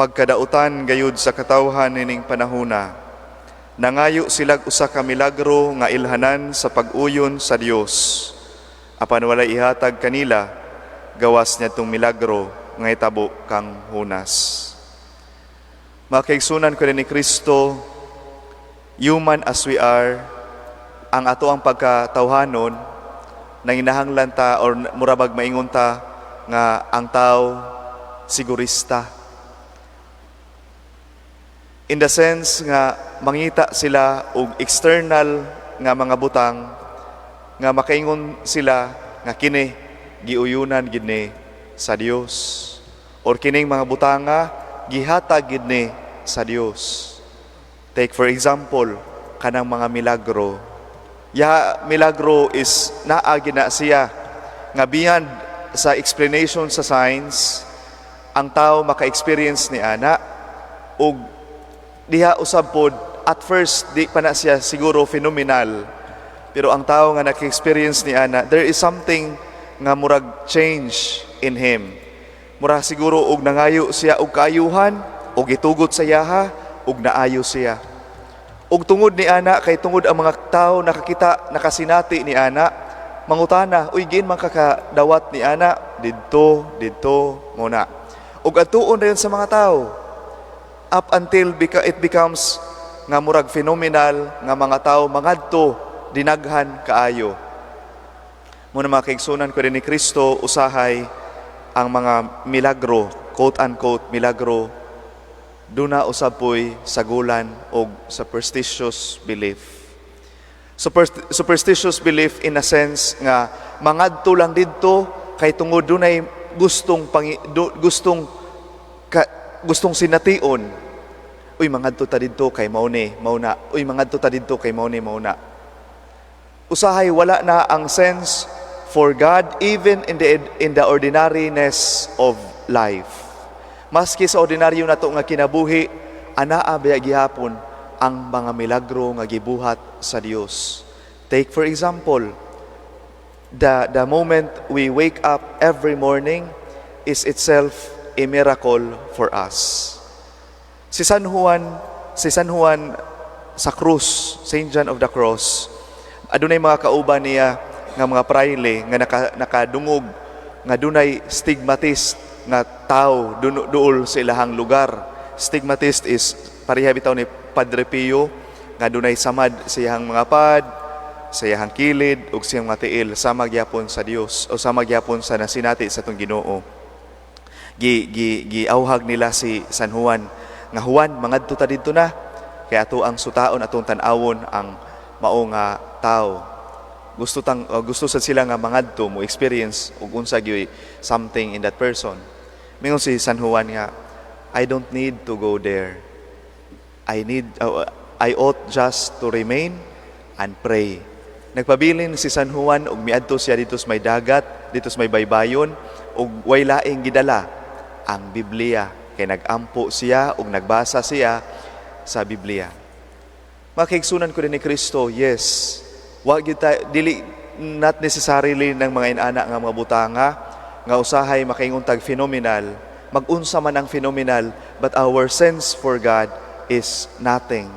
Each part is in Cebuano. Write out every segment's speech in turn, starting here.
Pagkadautan gayud sa katawhan nining panahona. Nangayo silag usa ka milagro nga ilhanan sa pag-uyon sa Dios. Apan walay ihatag kanila gawas niadtong milagro nga hitabo kang Jonas. Mga kaigsunan ko ni Kristo, human as we are, ang ato ang pagkatawhanon, nanginahanglan ta or murabag maingon ta nga ang tao sigurista. In the sense nga mangita sila og external nga mga butang nga makaingon sila nga kini giuyunan gid ni sa Dios or kining mga butanga gihatag gid ni sa Dios. Take for example kanang mga milagro. Ya, milagro is naa na siya nga beyond sa explanation sa science, ang tao maka-experience ni ana og diha usab pod at first di pa na siya siguro phenomenal, pero ang tao nga naka-experience ni ana, there is something nga murag change in him, mura siguro og nangayo siya og kaayuhan og gitugot sa iyaha og naayo siya. Ug tungod ni ana, kay tungod ang mga tao nakakita, nakasinati ni ana, mangutana, "Uy, diin man ka kadawat ni ana?" "Didto, didto," muna. Ug adtuon dayon sa mga tao up until it becomes nga murag phenomenal nga mga tao mangadto dinaghan kaayo. Muna, mga kaigsunan ko din ni Kristo, usahay ang mga milagro, quote unquote milagro, duna usab po'y sagulan og superstitious belief. Superstitious belief in a sense nga mangadto lang didto kay tungod dunay gustong ka, gustong sination. "Uy, mangadto ta didto kay mao ni, mao na. Uy, mangadto ta didto kay mao ni, mao na." Usahay wala na ang sense for God even in the ordinariness of life. Maski sa ordinaryo nato nga kinabuhi, anaa baya gihapon ang mga milagro nga gibuhat sa Dios. Take for example, the moment we wake up every morning is itself a miracle for us. Si San Juan sa krus, Saint John of the Cross, adunay mga kauban niya nga mga prayle nga nakadungog nga dunay stigmatist nga tao duol sa ilahang lugar. Stigmatist is pareha bitaw ni Padre Pio nga dunay samad sa iyang mga pad, sa iyang kilid ug sa iyang mga tiil, sama gyapon sa Dios o sama gyapon sa nasinati sa atong Ginoo. Gi gi giawhag nila si San Juan nga, "Juan, mangadto ta didto na kay ato ang sutaon, atong tan-awon ang mao nga tao." Gusto sad sila nga mangadto mo experience ug unsa gyud something in that person. Mingon si San Juan nga, "I don't need to go there. I ought just to remain and pray." Nagpabilin si San Juan ug miadto siya dito sa may dagat, dito sa may baybayon, ug way laing gidala, ang Biblia, kay nagampo siya ug nagbasa siya sa Biblia. Mga kaigsunan ko din ni Kristo, yes, wa gyud dili not necessarily ng mga inana nga mga butanga nga usahay makaingon tag phenomenal, mag-unsa man ang phenomenal, but our sense for God is nothing.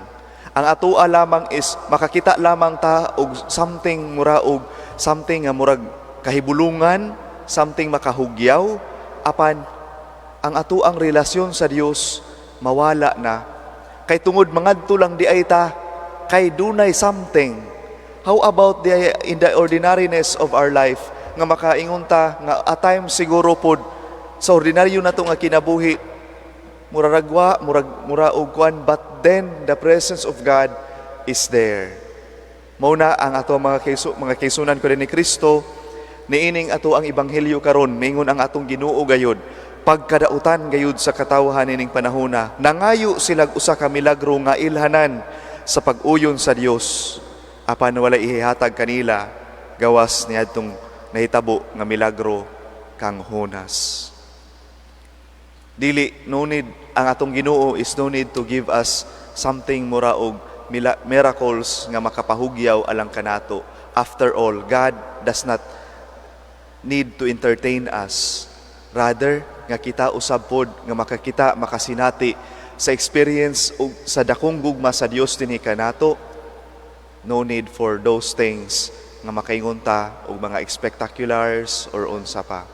Ang atoa lamang is makakita lamang ta og something, mura og something nga murag kahibulungan, something makahugyaw, apan ang ato ang relasyon sa Dios mawala na kay tungod mangadto lang di ay ta kay dunay something. How about in the ordinariness of our life nga makaingon ta nga at times siguro pod sa ordinaryo nato nga kinabuhi, muraragwa, murag mura og kwan, but then the presence of God is there. Mao na ang ato mga kaigsunan ko din ni Kristo, niining ato ang ebanghelyo karon, mingon ang atong Ginoo gayud, pagkadautan gayud sa katawhan nining panahona, nangayo sila usa ka milagro nga ilhanan sa pag-uyon sa Dios, apan wala ihihatag kanila gawas niadtong nahitabo nga milagro kang Jonas. Dili, no need, ang atong Ginoo is no need to give us something mura og miracles nga makapahugyaw alang kanato. After all, God does not need to entertain us. Rather, nga kita usab pod nga makakita, makasinati sa experience ug sa dakong gugma sa Dios dinhi kanato. No need for those things nga makaingon ta og mga spectaculars or unsa pa.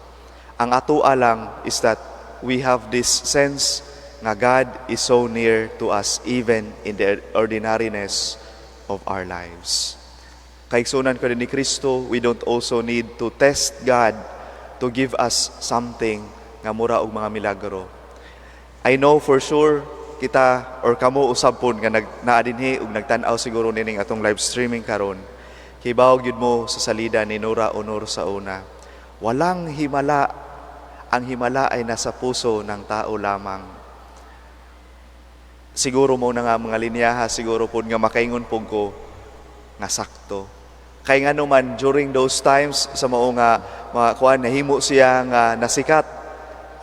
Ang ato lang is that we have this sense nga God is so near to us even in the ordinariness of our lives. Kaigsuonan ko ni Kristo, we don't also need to test God to give us something nga mura og mga milagro. I know for sure kita or kamo usab pod nga nag naa dinhi ug nagtan-aw siguro nining atong live streaming karon. Kibaw gyud mo sa salida ni Nora Aunor sa una. Walang himala, ang himala ay nasa puso ng tao lamang. Siguro mo na nga mga linyaha, siguro pod nga makaingon pud ko nga sakto. Kay nga naman during those times sa mao nga mga kuan, nahimo siya nga nasikat,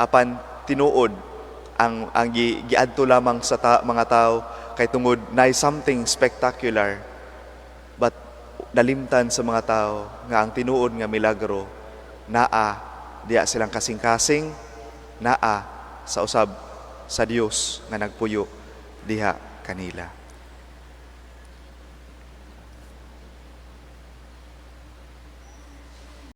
apan tinuod ang giadto lamang sa mga tao kay tungod na something spectacular, but nalimtan sa mga tao nga ang tinuod nga milagro naa diya silang kasing-kasing, naa sa usab sa Dios nga nagpuyo diha kanila.